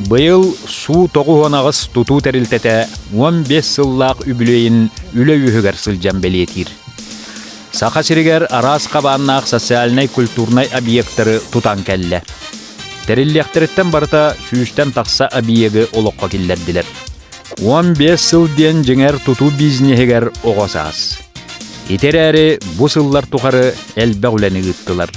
Быйыл Суу 98 тутуу тэрилтэтэ 15 сыллаах үбүлүөйүн үлэ үөһүгэр сылдьан бэлиэтиир. Саха сиригэр араас хабааннаах социальнай-культурнай объектары тутан кэллэ. Тэриллиэхтэриттэн барыта сүүстэн тахса объегы олоххо киллэрдилэр. 15 сыл диэн дьиҥэр тутуу бизнеһигэр оҕо саас. Ити эрээри бу сыллар тухары элбэх үлэни ыыттылар.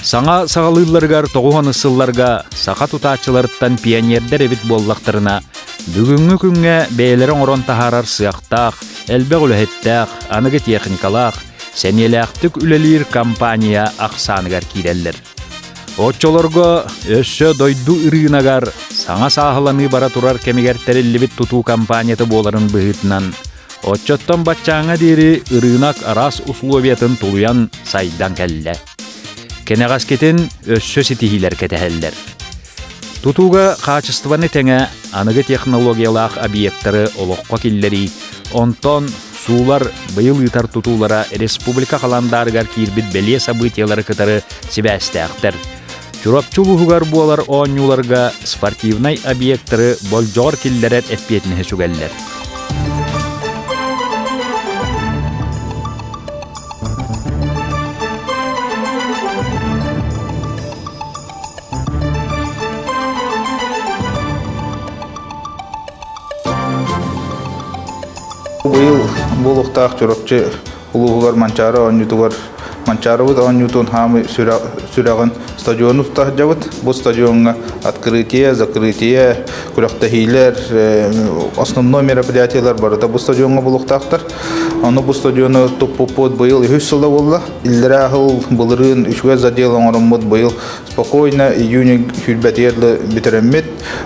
Саҥа саҕалыылларыгар тоҕуһаныс сылларга саха тутааччыларыттан пионердар эбит буоллахтарына, бүгүҥҥү күҥҥэ бэйэлэрэ оҥорон таһаарар сыахтаах, элбэх үлэһиттээх, аныгы техникалаах, сэниэлээхтик үлэлиир компания ахсааныгар киирэллэр. Оччолорго өссө дойду ырыынагар саҥа сааһыланыы бара турар кэмигэр тэриллибит тутуу компанията буоларын быһыытынан, оччоттон баччааҥҥа диэри ырыынак араас условиятын тулуйан сайдан кэллэ. Кэнэҕэскитин өссө ситиһиилэр кэтэһэллэр. Тутууга хаачыстыбаны тэҥэ аныгы технологиялаах объектары олоххо киллэрии, онтон суулар быйыл ыытар тутуулара республика халандаарыгар киирбит бэлиэ событиелары кытары сибээстээхтэр. Чурапчы улууһугар буолар оонньууларга спортивнай объектары болдьоҕор киллэрэр эппиэтинэһи сүгэллэр. Быйыл буолуохтаах Чурапчы улууһугар Манчаары оонньуутугар Манчаарыбыт оонньуутун хаамыы сүрэҕин стадиону тута сылдьабыт. Бу стадиоҥҥа открытие, закрытие, күрэхтэһиилэр, основной мероприятиелар барыта бу стадиоҥҥа буолуохтаахтар. Ону бу стадиону туппуппут быйыл үһүс сыла буолла. Иллэрээ сыл былырыын үчүгэй задел оҥороммут быйыл спокойно июнь сүүрбэтигэр бүтэрэммит.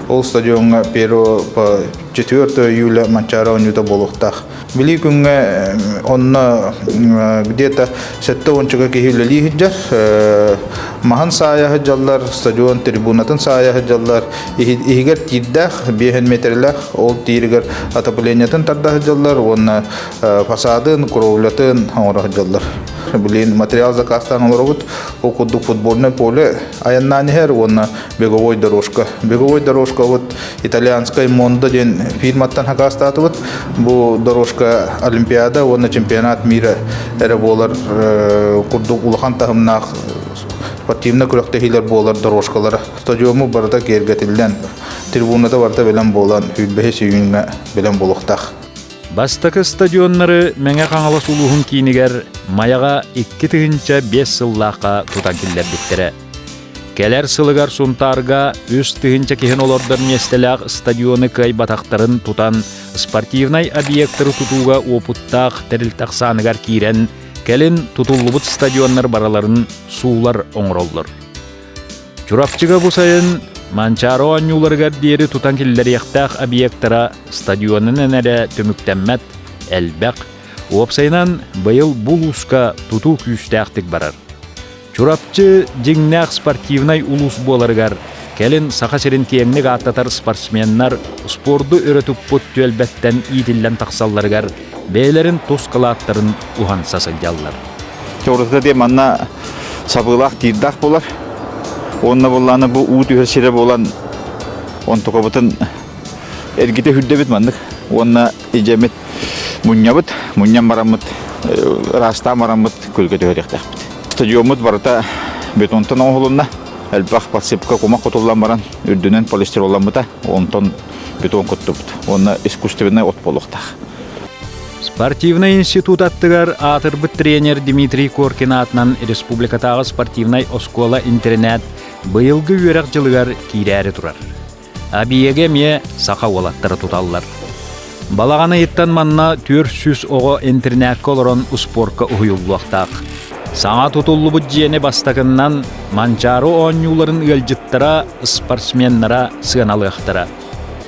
Ол стадиоҥҥа 1 по 4 июля Манчаары оонньуута буолуохтаах. Билии күҥҥэ онно где-то сэттэ уончака киһи үлэлии сылдьар. Маһын саайа сылдьаллар, стадион трибунатын саайа сылдьаллар. Иһигэр тиирдээх, биэһин метрэлээх, ол тииригэр отоплениетын тарда сылдьаллар уонна фасадын, кровлятын оҥоро сылдьаллар. Билигин материал заказтаан олоробут. Ол курдук футбольное поле айаннаан иһэр уонна беговой дорожка. Беговой дорожка вот итальянскай Мондо диэн фирматтан хакаастаатыбыт. Бу дорожка Олимпиада уонна чемпионат мира эрэ буолар курдук улахан таһымнаах спортивнай күрэхтэһиилэр буолар дорожкалара. Стадиому барыта киэргэтиллэн, трибуната барыта бэлэм буолан, 25 июньҥа бэлэм буолуохтаах. Бастакы стадионнары Мэҥэ Хаҥалас улууһун киинигэр Майаҕа 2005 сыллаахха тутан киллэрбиттэрэ. Кэлэр сылыгар Сунтаарга 3000 киһини олордор миэстэлээх стадиону кыайбатахтарын тутан спортивнай объектары тутууга уопуттаах тэрилтэ ахсааныгар киирэн, кэлин тутуллубут стадионнар барыларын суулар оҥороллор. Чурапчыга бу сайын Манчаары оонньууларыгар диэри тутан киллэриэхтээх объектара стадионунан эрэ түмүктэммэт, элбэх. Уопсайынан, быйыл бу улууска тутуу күүстээхтик барар. Чурапчы дьиҥнээх спортивнай улуус буоларыгар кэлин Саха сирин киэҥник ааттатар спортсменнар спорду өрө туппут түөлбэттэн иитиллэн тахсалларыгар бэйэлэрин тус кылааттарын уһанса сылдьаллар. Чорозда диэн манна сабыылаах тиирдээх буолар. Уонна буоллаана бу уу түһэр сирэ буолан онтукабытын эргитэ үрдэбит маннык. Уонна идьэмит мунньабыт, мунньан бараммыт, ыраастаан бараммыт күлгэ түһэриэхтээхпит. Стадиоммут барыта бетонтан оҥоһулунна. Элбэх подсыпка кумах кутуллан баран үрдүнэн полистиролламмыта, онтон бетон куттубут. Уонна искусственнай от буолуохтаах. Спортивнай институт аттыгар аатырбыт тренер Дмитрий Коркин аатынан республикатааҕы спортивнай оскуола-интэринээт быйылгы үөрэх дьылыгар киирээри турар. Объеги эмиэ саха уолаттара туталлар. Балаҕан ыйыттан манна 400 оҕо интэринээккэ олорон успуорка уһуйуллуохтаах. Саҥа тутуллубут дьиэни бастакыннан Манчаары оонньууларын ыалдьыттара, спортсменнара сыаналыахтара.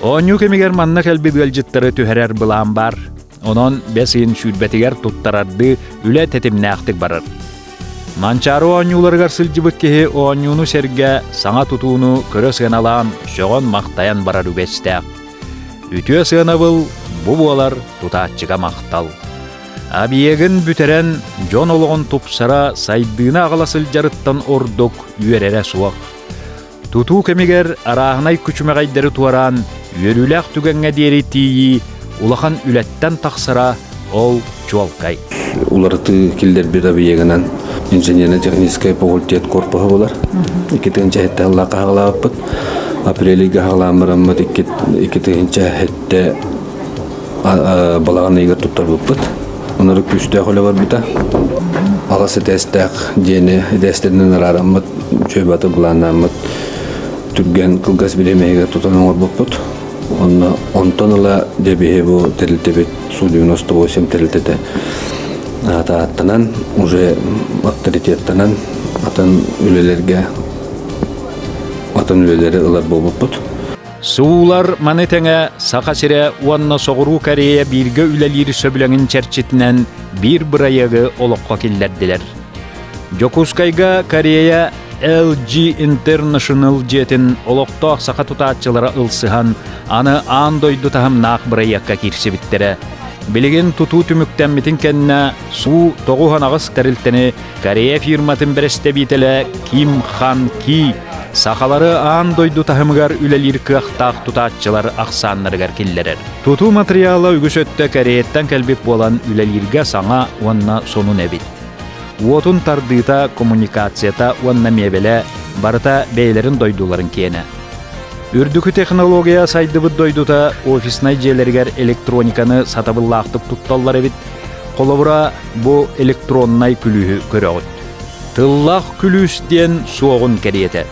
Оонньуу кэмигэр манна кэлбит ыалдьыттары түһэрэр былаан баар. Онон бэс ыйын сүүрбэтигэр туттарардыы үлэ тэтимнээхтик барар. Манчаары оонньууларыгар сылдьыбыт киһи оонньууну сэргэ саҥа тутууну көрө сыаналаан, сөҕөн-махтайан барар үгэстээх. Үтүө сыанабыл бу буолар тутааччыга махтал. Объегын бүтэрэн дьон олоҕун тупсара сайдыыны аҕала сылдьарыттан ордук үөрэрэ суох. Тутуу кэмигэр арааһынай күчүмэҕэйдэри туораан, үөрүүлээх түгэҥҥэ диэри тиийии улахан үлэттэн тахсара ол чуолкай. Уларытыы киллэрбит объегынан инженерно-техническэй факультет корпуһа буолар. 2007 сыллаахха хаалаабыппыт. Апрель ыйга хаалаан бараммыт 2007 балаҕан ыйыгар туттарбыппыт. Онору күүстээх үлэ барбыта. Аҕыс этээстээх дьиэни этээстэринэн араараммыт, үчүгэй былааннааммыт түргэн кылгас бириэмэһигэр тутан оҥорбуппут. Онно онтон ыла дьэ биһи бу тэрилтэбит Су-98 тэрилтэтэ аата ааттанан, уже авторитеттанан атын үлэлэргэ атын үлэлэри ылар буолбуппут. Суулар маны тэҥэ Саха сирэ уонна Соҕуруу Корея бииргэ үлэлиир сөбүлэҥин чэрчитинэн биир бырайыагы олоххо киллэрдилэр. Дьокуускайга Корея LG International дьиэтин олохтоох саха тутааччылара ылсыһан, аны аан дойду таһымнаах бырайыакка киирсибиттэрэ. Билигин тутуу түмүктэммитин кэннэ Суу 98 тэрилтэни Корея фирматын бэрэстэбиитэлэ Ким Хан Ки сахалары аан дойду таһымыгар үлэлиир кыахтаах тутааччылар ахсааннарыгар киллэрэр. Тутуу матырыйаала үгүс өттө Кореяттан кэлбит буолан үлэлииргэ саҥа уонна сонун эбит. Уотун тардыыта, коммуникацията уонна миэбэлэ барыта бэйэлэрин дойдуларын киэнэ. Үрдүкү технология сайдыбыт дойдута офиснай дьиэлэригэр электрониканы сатабыллаахтык тутталлар эбит. Холобура, бу электроннай күлүүһү көрөҕүт. Тыллаах күлүүс диэн суоҕун кэриэтэ.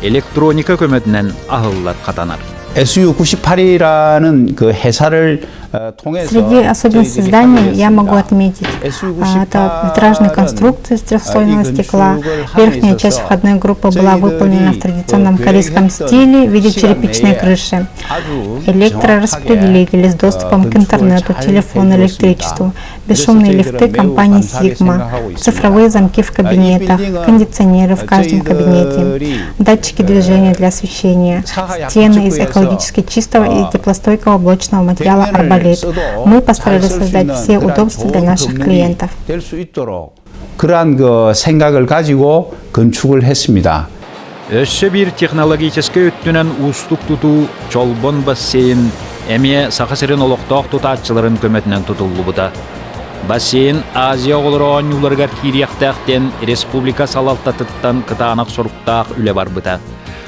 Электроника көмөтүнэн аһыллар хатанар. SU98이라는 그 회사를 Среди особенностей здания я могу отметить это витражные конструкции из трехслойного стекла. Верхняя часть входной группы была выполнена в традиционном корейском стиле в виде черепичной крыши. Электрораспределители с доступом к интернету, телефону, электричеству, бесшумные лифты компании Sigma, цифровые замки в кабинетах, кондиционеры в каждом кабинете, датчики движения для освещения, стены из экологически чистого и теплостойкого блочного материала «Арбалет». Мы постарались создать все удобства для наших клиентов. 그러한 그 생각을 가지고 건축을 했습니다. Өссө биир технологическай өттүнэн уустук тутуу Чолбон бассейн эмиэ Саха сирин олохтоох тутааччыларын көмөтүнэн тутуллубута. Бассейн Азия оҕолоро оонньууларыгар киириэхтээх диэн республика салалтатыттан кытаанах соруктаах үлэ барбыта.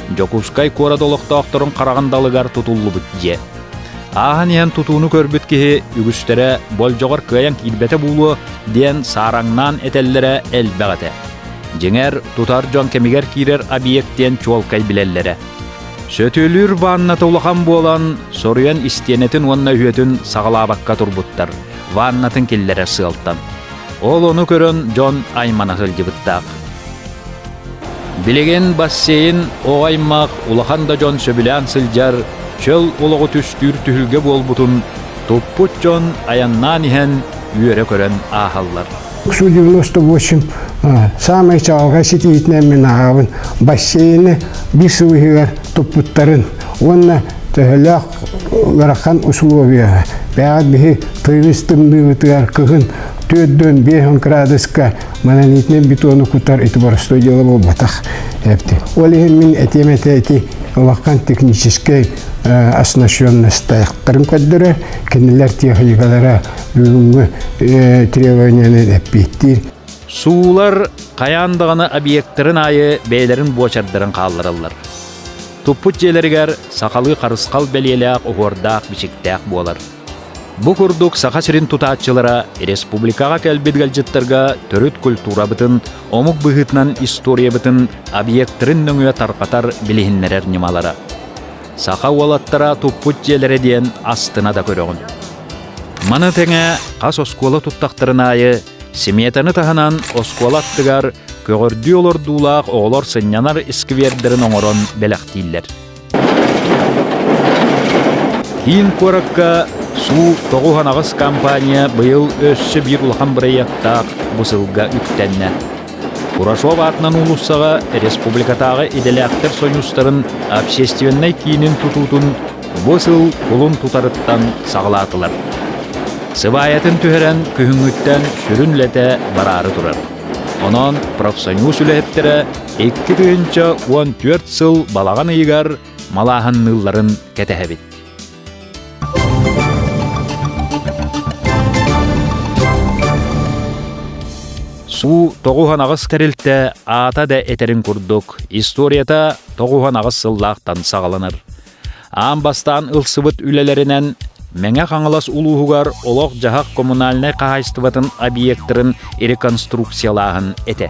Дьокуускай куорат олохтоохторун хараҕын далыгар тутуллубут дьиэ. Ааһан иһэн тутууну көрбүт киһи үгүстэрэ болдьоҕор кыайан киирбэтэ буолуо диэн саараҥнаан этэллэрэ элбэх этэ. Дьиҥэр, тутар дьон кэмигэр киирэр объект диэн чуолкай билэллэрэ. Сөтүөлүүр ванната улахан буолан, соруйан истиэнэтин уонна үһүөтүн саҕалаабакка турбуттар, ваннатын киллэрэр сыалтан. Ол ону көрөн дьон аймана сылдьыбыттаах. Билигин бассейн оҕо аймах улахан да дьон сөбүлээн сылдьар, чөл олоҕу түстүүр түһүлгэ буолбутун туппут дьон айаннаан иһэн үөрэ көрөн ааһаллар. Су-98 саамай чаҕылҕай ситиһиитинэн мин ааҕабын бассейны биир сыл иһигэр туппуттарын уонна төһөлөөх ыарахан усулуобуйаҕа бэйэҕит биһи тыйыс тымныыбытыгар кыһын 4-5 градуска монолитнай бетону кутар ити боростуой дьыала буолбатах эпти. Ол иһин мин этиэм этэ ити улахан техническэй оснащенностаахтарын көрдөрөр, кинилэр техникалара бүгүҥҥү требованияны эппиэттиир. Суулар хайаан даҕаны объектарын аайы бэйэлэрин буочардарын хааллараллар. Туппут дьиэлэригэр сахалыы харысхал бэлиэлээх оһуордаах бичиктээх буолар. Бу курдук Саха сирин тутааччылара республикаҕа кэлбит ыалдьыттарга төрүт культурабытын, омук быһыытынан историябытын объектарын нөҥүө тарҕатар билиһиннэрэр ньымалара. Саха уолаттара туппут дьиэлэрэ диэн астына да көрөҕүн. Маны тэҥэ хас оскуола туттахтарын аайы симиэтэни таһынан оскуола аттыгар көҕөрдүү олордуулаах оҕолор сынньанар исквердэрин оҥорон бэлэхтииллэр. Киин куоракка Суу 98 компания быйыл өссө биир улахан бырайыактаах бу сылга үктэннэ. Курашов аатынан уулуссаҕа республикатааҕы идэлээхтэр сойуустарын общественнай киинин тутуутун бу сыл кулун тутарыттан саҕалаатылар. Сыбаайатын түһэрэн күһүҥҥүттэн сүрүн үлэтэ бараары турар. Онон профсоюз үлэһиттэрэ 2014 сыл балаҕан ыйыгар малааһынныылларын кэтэһэбит. Суу 98 тэрилтэ аата да этэрин курдук, историята 98 сыллаахтан саҕаланар. Аан бастаан ылсыбыт үлэлэринэн Мэҥэ Хаҥалас улууһугар олох-дьаһах коммунальнай хаһаайыстыбатын объектарын реконструкциялааһын этэ.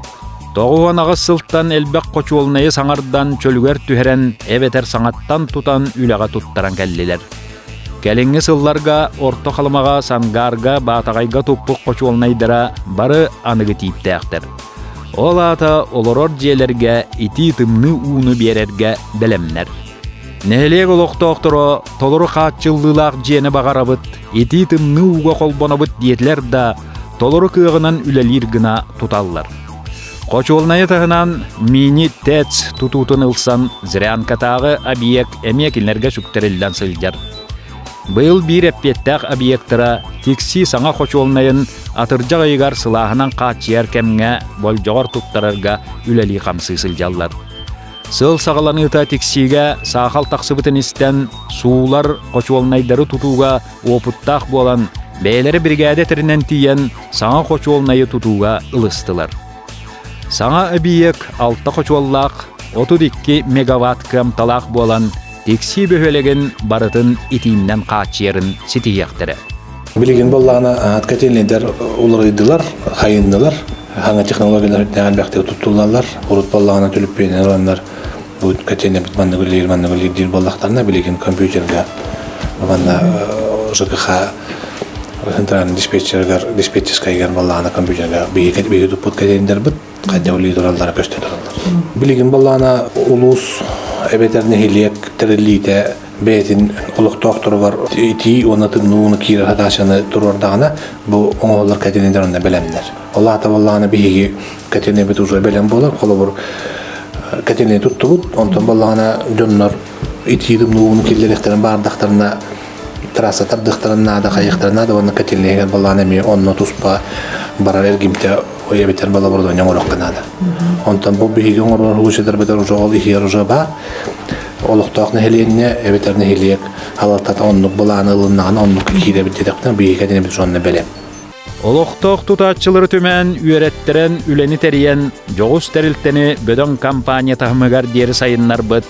98 сылтан элбэх хочуолунайы саҥардан чөлүгэр түһэрэн эбэтэр саҥаттан тутан үлэҕэ туттаран кэллилэр. Кэлиҥҥи сылларга Орто Халымаҕа, Сангаарга, Баатаҕайга туппут хочуолунайдара бары аныгы тииптээхтэр. Ол аата олорор дьиэлэргэ итии-тымныы ууну биэрэргэ бэлэмнэр. Нэһилиэк олохтоохторо толору хааччыллыылаах дьиэни баҕарабыт, итии-тымныы ууга холбонобут диэтилэр да, толору кыаҕынан үлэлиир гына туталлар. Хочуолунайы таһынан мини-ТЭЦ тутуутун ылсан Зрянкатааҕы объект эмиэ кинилэргэ сүктэриллэн сылдьар. Быйыл биир эппиэттээх объектара Тикси саҥа хочуолунайын атырдьах ыйыгар сылааһынан хааччыйар кэмҥэ болдьоҕор туттарарга үлэлии-хамсыы сылдьаллар. Сыл саҕаланыыта Тиксиигэ саахал тахсыбытын истэн, суулар хочуолунайдары тутууга уопуттаах буолан, бэйэлэрэ биригээдэ тэринэн тиийэн саҥа хочуолунайы тутууга ылыстылар. Саҥа эбийиэк алта хочуоллаах, 32 мегаватт кыамталаах буолан, Тиксии бөһүөлэгин барытын итииннэн хааччыйарын ситиһиэхтэрэ. Билигин буоллаҕына котельнайдар уларыйдылар, хайыннылар. Саҥа технологиялар үрдээх элбэхтик туттуллаллар. Урут буоллаҕына түлүппүөнү ыланнар бу котельнайбыт маннык үлэлиир, маннык үлэлиир диир буоллахтарына, билигин компьютерга манна ЖКХ центральный диспетчерыгар, диспетчерскайыгар буоллаҕына компьютерга биһиги туппут котельнайдарбыт хайдах үлэлии тураллара көстө тураллар. Билигин буоллаҕына улуус эбэтэр нэһилиэк тэриллиитэ бэйэтин олохтоохторугар итии уонна тымныы ууну киирэр хатаачаны туруордаҕына, бу оҥоһуллар котельнайдар онно бэлэмнэр. Ол аата буоллаҕына биһиги котельнайбыт уже бэлэм буолар. Холобур, котельнай туттубут, онтон буоллаҕына дьоннор итии тымныы ууну киллэриэхтэрин баардахтарына трасса тардыахтарын наада, хайыахтарын наада уонна котельнайыгар буоллаҕына эмиэ онно туспа барар эргимтэ эбэтэр балабырдыан оҥоруохха наада. Онтон бу биһиги оҥорор случайдарбытыгар уже ол иһиэр уже баар. Олохтоох нэһилиэнньэ эбэтэр нэһилиэк халалтата оннук былааны ылыннаҕына оннук киирэбит диэтэхпинэ биһиги кэтинэбит уонна бэлэм. Олохтоох тутааччылары түмэн, үөрэттэрэн, үлэни тэрийэн, дьоҕус тэрилтэни бөдөҥ компания таһымыгар диэри сайыннарбыт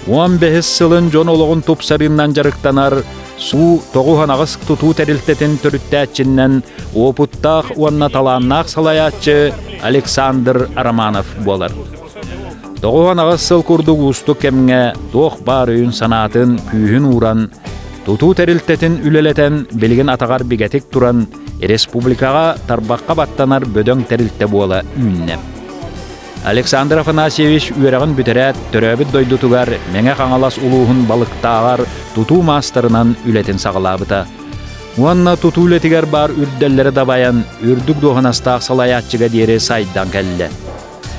15 сылын дьон олоҕун тупсарыынан дьарыктанар Суу 98 тутуу тэрилтэтин төрүттээччиннэн уопуттаах уонна талааннаах салайааччы Александр Романов буолар. 98 сыл курдук уустук кэмҥэ туох баар өйүн-санаатын, күүһүн ууран, тутуу тэрилтэтин үлэлэтэн билигин атаҕар бигэтик туран республикаҕа тарбахха баттанар бөдөҥ тэрилтэ буола үүннэ. Александр Афанасьевич үөрэҕин бүтэрээт, төрөөбүт дойдутугар Мэҥэ Хаҥалас улууһун Балыктааҕар тутуу маастарынан үлэтин саҕалаабыта. Уонна тутуу үлэтигэр баар үрдэллэри дабайан, үрдүк дуоһунастаах салайааччыга диэри сайдан кэллэ.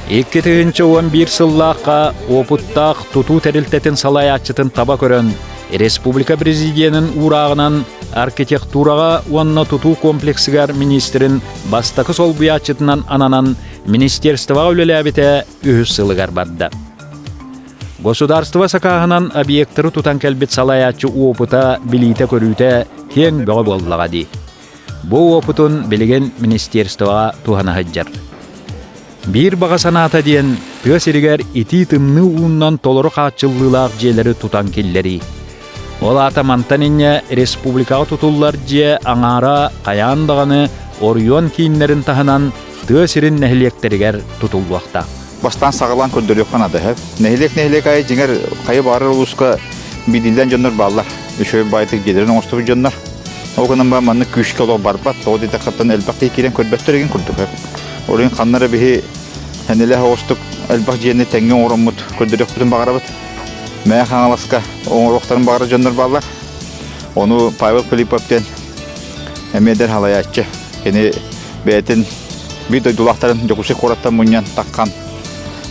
2011 сыллаахха уопуттаах тутуу тэрилтэтин салайааччытын таба көрөн, республика президенин уурааҕынан архитектураҕа уонна тутуу комплексыгар министрин бастакы солбуйааччытынан ананан министерствоҕа үлэлээбитэ үһүс сылыгар барда. Государство сакааһынан объектары тутан кэлбит салайааччы опыта, билиитэ-көрүүтэ киэҥ бөҕө буоллаҕа дии. Бу уопутун билигин министерствоҕа туһана сылдьар. Биир баҕа санаата диэн тыа сиригэр итии-тымныы ууннан толору хааччыллыылаах дьиэлэри тутан киллэрии. Ол аата мантан инньэ республикаҕа тутуллар дьиэ аҥаара хайаан даҕаны оройуон кииннэрин таһынан тыа сирин нэһилиэктэригэр тутуллуохтаах. Бастаан саҕалаан көрдөрүөххэ наада. Нэһилиэк нэһилиэк аайы дьиҥэр хайа баҕарар улууска бидиллэн дьоннор бааллар. Үчүгэй баайтык дьиэлэрин оҥостубут дьоннор. Ол гынан баран маннык күүскэ олох барбат. Тоҕо диэтэххэ элбэх киһи киирэн көрбөттөр игин курдук. Ол иһин ханна эрэ биһи хэнилээх оҕустук элбэх дьиэни тэҥҥэ оҥороммут көрдөрүөхпүтүн баҕарабыт. Мэҥэ Хаҥаласка оҥоруохтарын баҕарар дьоннор бааллар. Ону Павел Филиппов диэн эмиэ эдэр халайааччы. Кини бэйэтин биир дойдулаахтарын Дьокуускай куораттан мунньан таххан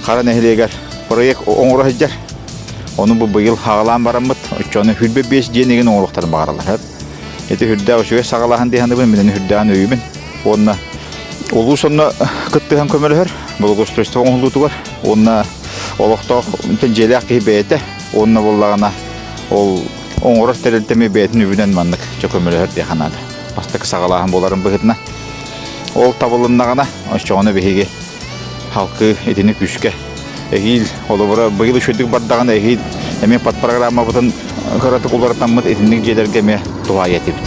Хара нэһилиэгэр проект оҥоро сылдьар. Ону бу быйыл хаҕалаан бараммыт, оччону хүрбэ биэс диэн игин оҥоруохтарын баҕараллар. Ити үрдээх үчүгэй саҕалааһын дии саныыбын, мин үрдээҕин өйүүбүн. Уонна улуус онно кыттыһан көмөлөһөр, благоустройство оҥоһуллуутугар уонна олохтоох дьиэлээх киһи бэйэтэ уонна буоллаҕына ол оҥорор тэрилтэми бэйэтин үбүнэн маннык чө көмөлөһөр диэх наада. Бастакы саҕалааһын буоларын быһыытынан. Ол табылыннаҕына, оччоҕуна биһиги халкы итини күүскэ эһиил холобура быйыл үчүгдүк бардаҕына эһиил эмиэ подпрограммабытын кыратык уларытаммыт итинник дьиэлэргэ эмиэ туһаайа этибит.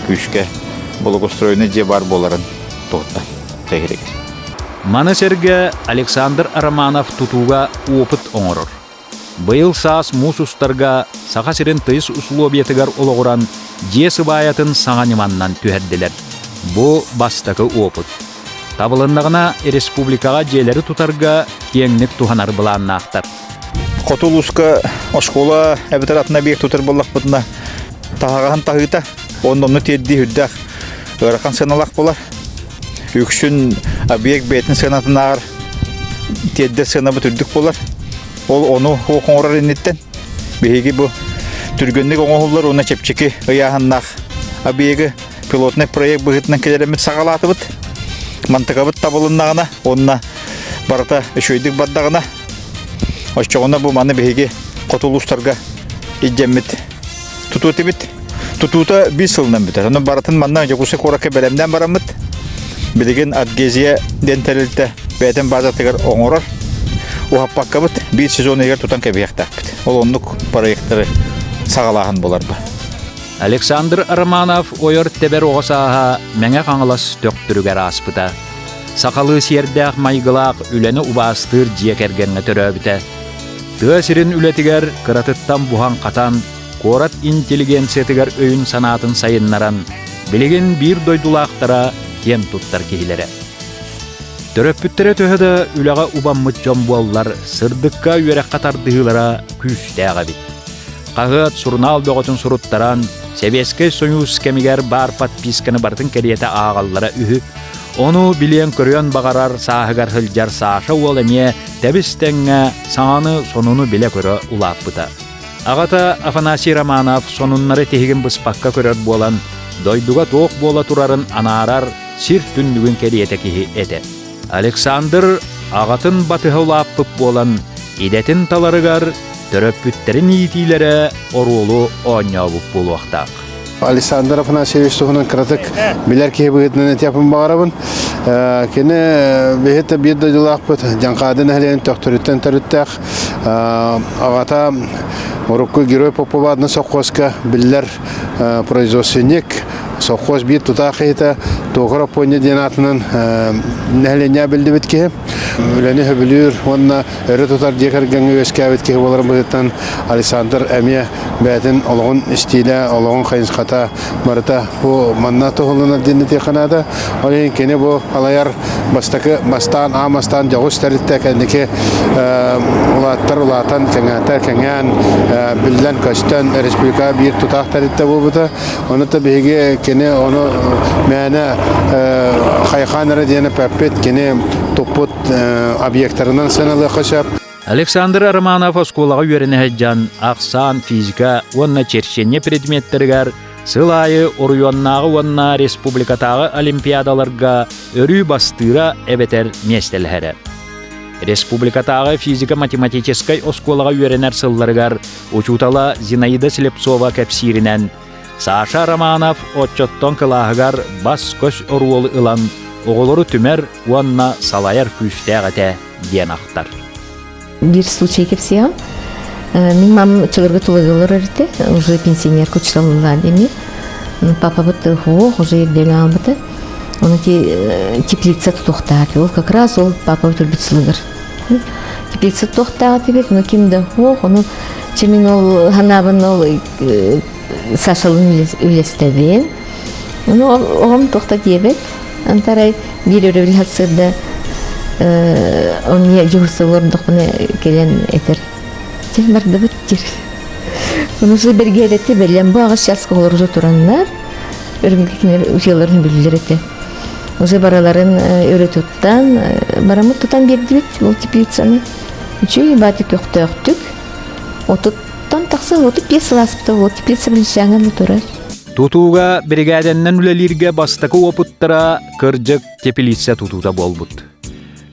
Күүскэ благоустроенный дьиэ баар буоларын туһуттан тэһиригэр. Маны сэргэ Александр Романов тутууга опыт оҥорор. Быйыл саас муус устарга Саха сирин тыйыс усулуобуйатыгар олоҕуран дьиэ сыбаайатын саҥа ньыманнан түһэрдилэр. Бу бастакы опыт. Табылыннаҕына республикаҕа дьиэлэри тутарга киэҥник туһанар былааннаахтар. Хоту улууска оскуола эбэтэр атын объект тутар буоллахпытына таһаҕаһын таһыыта уонна онно тиэрдии үрдээх ыарахан сыаналаах буолар. Үксүн объект бэйэтин сыанатынааҕар тиэрдэр сыанабыт үрдүк буолар. Ол ону суох оҥорор инниттэн биһиги бу түргэнник оҥоһуллар уонна чэпчэки ыйааһыннаах объегы пилотный проект быһыытынан кэлэрэммит саҕалаатыбыт. Мантыкабыт табылыннаҕына уонна барыта үчүгэйдик бардаҕына оччоҕуна бу маны биһиги хоту улуустарга илдьэммит тутуу этибит. Тутуута биир сылынан бүтэр. Ону барытын манна Дьокуускай куоракка бэлэмнээн бараммыт. Билигин Адгезия диэн тэрилтэ бэйэтин базатыгар оҥорор. Уһаппаккабыт биир сезон иһигэр тутан кэбиһиэхтээхпит. Ол оннук проекттары саҕалааһын буларба. Александр Романов ойор тэбэр оҕо сааһа Мэҥэ Хаҥалас Төхтүрүгэр ааспыта. Сахалыы сиэрдээх майгылаах үлэни убаастыыр дьиэ кэргэҥҥэ төрөөбүтэ. Тыа сирин үлэтигэр кыратыттан буһан-хатан, куорат интеллигенциятыгар өйүн-санаатын сайыннаран, билигин биир дойдулаахтара киэн туттар киһилэрэ. Төрөппүттэрэ төһө да үлэҕэ убаммыт дьон буоллар, сырдыкка үөрэххэ тардыһыылара күүстээх эбит. Хаһыат, сурунаал бөҕөтүн суруттаран, Сэбиэскэй Сойуус кэмигэр баар подписканы барытын кэриэтэ ааҕаллара үһү. Ону билиэн-көрүөн баҕарар сааһыгар сылдьар Саша уол эмиэ тэбис-тэҥҥэ саҥаны, сонуну билэ-көрө улааппыта. Аҕата Афанасий Романов сонуннары тиһигин быспакка көрөр буолан, дойдуга туох буола турарын анаарар сир түннүгүн кэриэтэ киһи этэ. Александр аҕатын батыһа улааппыт буолан, идэтин таларыгар төрөппүттэрин иитиилэрэ оруолу оонньообут буолуохтаах. Александр Афанасьевич туһунан кыратык билэр киһи быһыытынан этиэхпин баҕарабын. Кини биһиги биир дойдулаахпыт Дьаҥхаады нэһилиэгин Төхтүрүттэн төрүттээх. Аҕата урукку Герой Попова аатынан совхозка биллэр производственник, совхоз биир тутаах киһитэ Туокар Оппуонньа диэн аатынан нэһилиэнньэ биллибит киһи. Үлэни сөбүлүүр уонна өрө тутар дьиэ кэргэҥҥэ үөскээбит киһи буоларын быһыытынан Александр эмиэ бэйэтин олоҕун истиилэ, олоҕун хайысхата барыта бу манна туһуланар диэн этиэххэ наада. Ол иһин кини бу алайар бастакы бастаан аан бастаан дьоҕус тэрилтэ кэнники улааттар улаатан кэҥээтэр кэҥээн биллэн көстөн республика биир тутаах тэрилтэ буолбута. Ону та биһиги кини ону мээнэ хайхаан эрэ диэн эппэппит кини туппут объектарынан сыаналыахха сөп. Александр Романов оскуолаҕа үөрэнэ сылдьан ахсаан, физика уонна черчение предметтэригэр сыл аайы оройуоннааҕы уонна республикатааҕы олимпиадаларга өрүү бастыыра эбэтэр миэстэлэһэрэ. Республикатааҕы физико-математическай оскуолаҕа үөрэнэр сылларыгар учуутала Зинаида Слепцова кэпсииринэн, Саша Романов оччоттон кылааһыгар бас-көс оруолу ылан оҕолору түмэр уонна салайар күүстээх этэ диэн ахтар. Биир случай кэпсиэҕим. Мин мам чылыргы тулуйулар эрите, уже пенсионерка учителла деми. Папабыт хуох уже ирдели албыта. Оны теплица тутуохтаах. Ол как раз ол папабыт өлбүт сылыгар. Теплица тутуохтаах этибит, но ким да хуох, ону чемин ол ханаабын ол Сашалын үлэстэбин. Ну, оҕом туохта диэбэт. Антарай биир өрөбүл сырда он мне дьуһурса олордохпуна кэлэн этэр. Чэ, бардыбыт дир. Онусы бэргээдэти бэлэм бу аҕыс часка олору тураннар өрүмүкэ кинилэр утуйаларын билилэр этэ. Уже бараларын өрө туттан, барамыт тутан биэрдибит ол теплицаны. Үчүгэй бааты көхтөөхтүк. Отуттан тахса 35 сыл ааспыта ол теплица билсээҥҥэ турар. Тутууга биригээдэннэн үлэлииргэ бастакы уопуттара кырдьык теплица тутуута буолбут.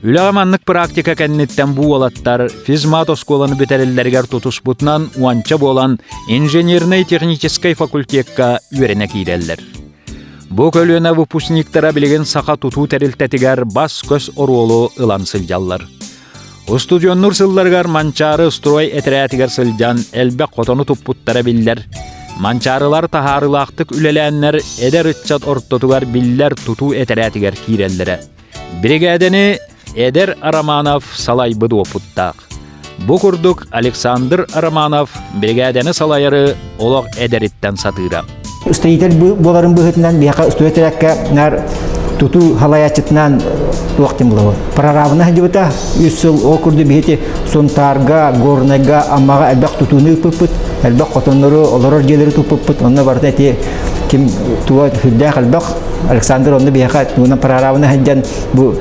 Үлэҕэ маннык практика кэнниттэн бу уолаттар физмат оскуоланы бүтэрэллэригэр тутуспутунан уонча буолан инженернэй-техническэй факультекка үөрэнэ киирэллэр. Бу көлүөнэ выпускниктара билигин саха тутуу тэрилтэтигэр бас-көс оруолу ылан сылдьаллар. Устудьуоннуур сылларыгар Манчаары строй этэрээтигэр сылдьан элбэх хотону туппуттара биллэр. Манчаарылар таһаарыылаахтык үлэлээннэр эдэр ыччат ортотугар биллэр тутуу этэрээтигэр киирэллэрэ. Биригээдэни эдэр Романов салайбыт уопуттаах. Бу курдук Александр Романов биригээдэни салайары олох эдэриттэн сатыыра. Строитель буоларын быһыытынан биһиэхэ строителеккэ нар тутуу халайааччытынан туох дим булабы. Прорабына сылдьыбыта үс сыл ол курдук биһити Сунтаарга, Горнайга, Аммаҕа элбэх тутууну ыыппыппыт, элбэх хотоннору, олорор дьиэлэри туппуппут. Онно барыта эти ким туга сүрдээх элбэх Александр онно биһиэхэ тугунан прорабына сылдьан бу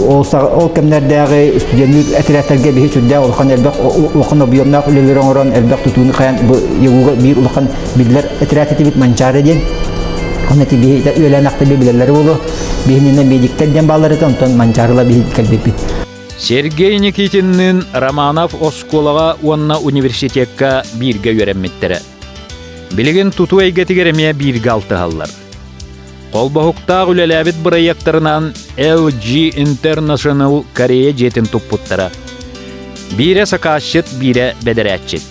ол ол кэмнэрдээҕи студенныр этэрээттэргэ биһи сүрдээх улахан элбэх улахан объемнаах үлэлэри оҥорон элбэх тутууну хайан бу ЕГУга биир улахан биллэр этэрээт этибит Манчаары диэн. Онно ити биһи үөлээн билэллэри буолуо. Биһининэ медиктэр диэн бааллар этэ, онтон Манчаарыла биһи кэлбиппит. Сергей Никитинныын Романов оскуолаҕа уонна университекка бииргэ үөрэммиттэрэ. Билигин тутуу эйгэтигэр эмиэ бииргэ алтыһаллар. Холбоһуктаах үлэлээбит бырайыактарынан LG International Корея дьиэтин туппуттара. Биирэ сакаасчыт, биирэ бэдэрээччит.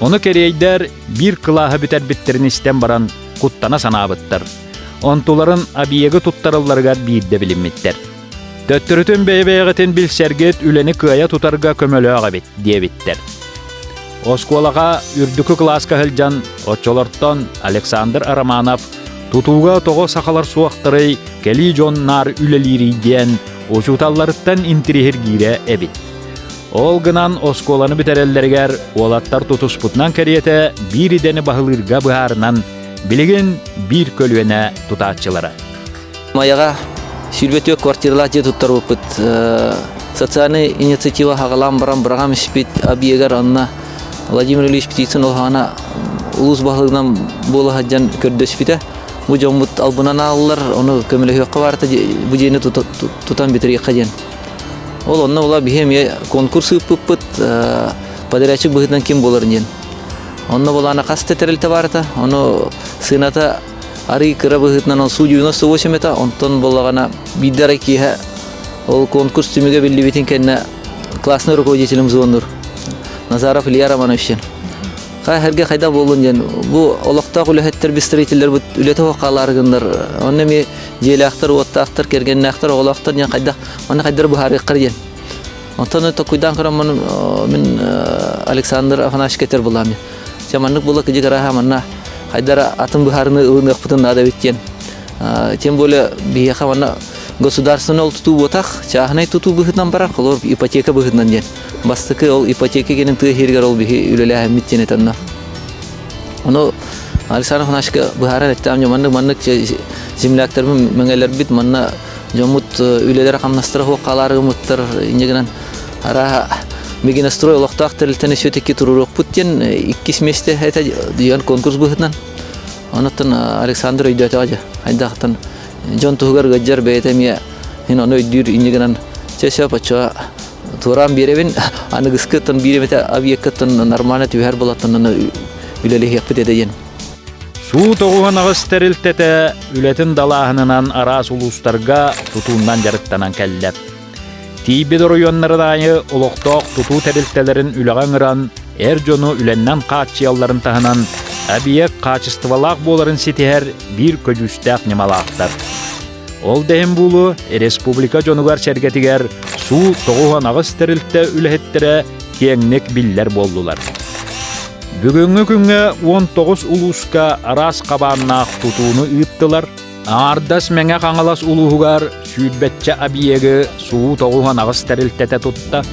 Ону кэриэйдэр биир кылааһы бүтэрбиттэрин истэн баран куттана санаабыттар. Онтуларын объегы туттаралларыгар биирдэ билиммиттэр. Төттөрүтүн бэйэ-бэйэҕитин билсэргит үлэни кыайа тутарга көмөлөөх эбит диэбиттэр. Оскуолаҕа үрдүкү кылааска сылдьан оччолортон Александр Романов тутууга тоҕо сахалар суохтарый, кэлии дьон наар үлэлиирий диэн учууталларыттан интириэһиргиирэ эбит. Ол гынан оскуоланы бүтэрэллэригэр уолаттар тутуспутунан кэриэтэ биир идэни баһылыырга быһаарынан билигин биир көлүөнэ тутааччылара. Майаҕа 24 квартиралаах дьиэ туттарбыппыт. Социальный инициатива хаҕалаан баран быраҕам испит объегар онно Владимир Ильич Птицын улаана улуус баһылыгынан буола сылдьан көрдөспүтэ. Бу дьоммут албынан ааллар, ону көмөлөһүөххэ баарта бу дьиэни тутан бүтэриэххэ диэн. Ол онно була биһи эмиэ конкурс ыыппыппыт, подрядчик быһыытынан ким буоларын диэн. Онно булаана хас да тэрилтэ баарта, ону сыаната арый кыра быһыытынан ол суу 98 этэ, онтон буоллаҕына биирдэ арай киэһэ ол конкурс түмүгэ биллибитин кэннэ классный руководителем звоннур Назаров Илья Романович Хай хайда буоллун диэн бу олохтоох үлэһиттэр строителлэр үлэтэ суох хаалаары гыннар онно эмиэ дьиэлээхтэр уоттаахтар кэргэннээхтэр оҕолоохтор диэн хайдах манна хайдары быһаарыаххар диэн онтон токуйдаан көрөммун мин Александр Афанасьевич этэр булаам Чэ маннык буола кыдьык арааһа манна хайдара атын быһаарыны ылыныахпытын наада эбит диэн. Тем более биһиэхэ манна государственный ол тутуу буотах, чааһынай тутуу быһыытынан барар, холобур ипотека быһыытынан диэн. Бастакы ол ипотека кэлин тыа иһигэр ол биһи үлэлээһиммит диэн этэнно. Ону Александр Афанасьевичка быһааран эттэм, маннык маннык земляктарбын мэҥэлэрбит манна дьоммут үлэлэрэ хамнастара суох хаалаары гыммыттар инньэ гынан Арааһа, Мегинострой олохтоох тэрилтэни все-таки туруоруохпут диэн иккис миэстэ этэ диэн конкурс быһыытынан. Онуттан Александр өйдөөтөҕө дьэ. Хайдахтан дьон туһугар ыалдьар бэйэтэ эмиэ мин ону өйдүүр инньэ гынан чэ сөп оччоҕо туораан биэрэбин аныгыскыттан биир эмэтэ объеккыттан нормально түһэр буолаттан аны үлэлэһиэхпит этэ диэн. Суу тоҕуһун аҕыс тэрилтэтэ үлэтин далааһынынан араас улуустарга тутуунан дьарыктанан кэллэ. Тиийбит оройуоннарын аайы олохтоох тутуу тэрилтэлэрин үлэҕэ ыҥыран, эр дьону үлэннэн хааччыйалларын таһынан, объект хаачыстыбалаах буоларын ситиһэр биир көдьүүстээх ньымалаахтар. Ол да иһин буолуо, республика дьонугар-сэргэтигэр суу 98 тэрилтэ үлэһиттэрэ киэҥник биллэр буоллулар. Бүгүҥҥү күҥҥэ 19 улууска араас хабааннаах тутууну ыыттылар, Аҥаардас Мэҥэ Хаҥалас улууһугар сүүрбэччэ объегы суу 98 тэрилтэтэ тутта.